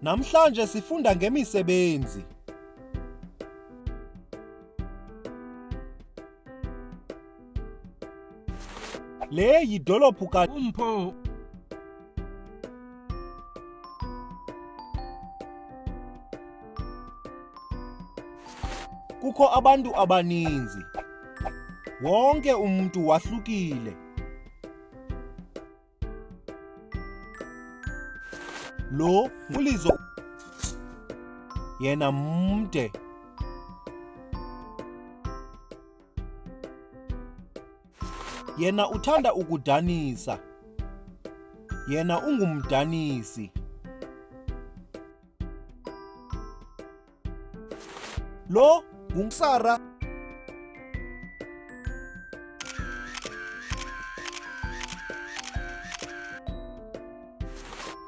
Namhlanje sifunda ngemisebenzi. Le yidolophu ka Umpho Kukho abantu abaninzi. Wonke umntu wahlukile. Lo nguLizo. Yena mde. Yena uthanda ukudanisa. Yena ungumdanisi. Lo nguSara.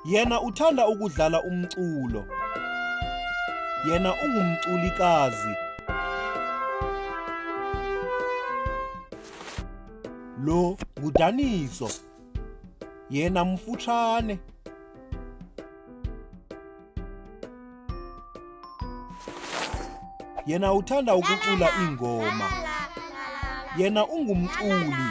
Yena uthanda ukudlala umculo. Yena ungumculikazi. Lo nguDaniso. Yena mfutshane. Yena uthanda ukucula iingoma. Yena ungumculi.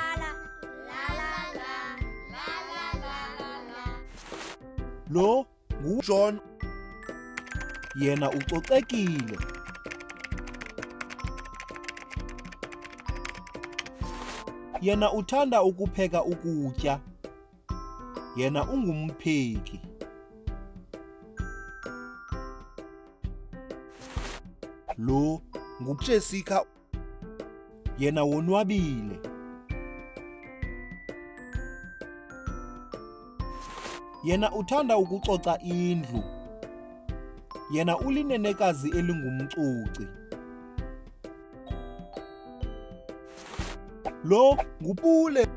Lo nguJohn. Yena ucocekile. Yena uthanda ukupheka ukutya. Yena ungumpheki. Lo nguJessica. Yena wonwabile. Yena uthanda ukucoca indlu. Yena ulinenekazi elingumcoci. Lo nguPule.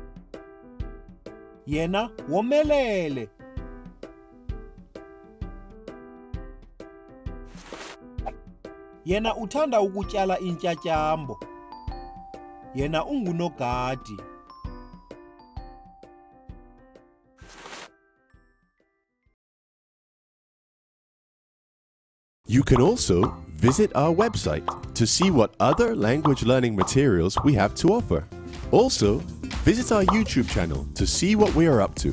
Yena womelele. Yena uthanda ukutyala iintyatyambo. Yena ungunogadi. You can also visit our website to see what other language learning materials we have to offer. Also, visit our YouTube channel to see what we are up to.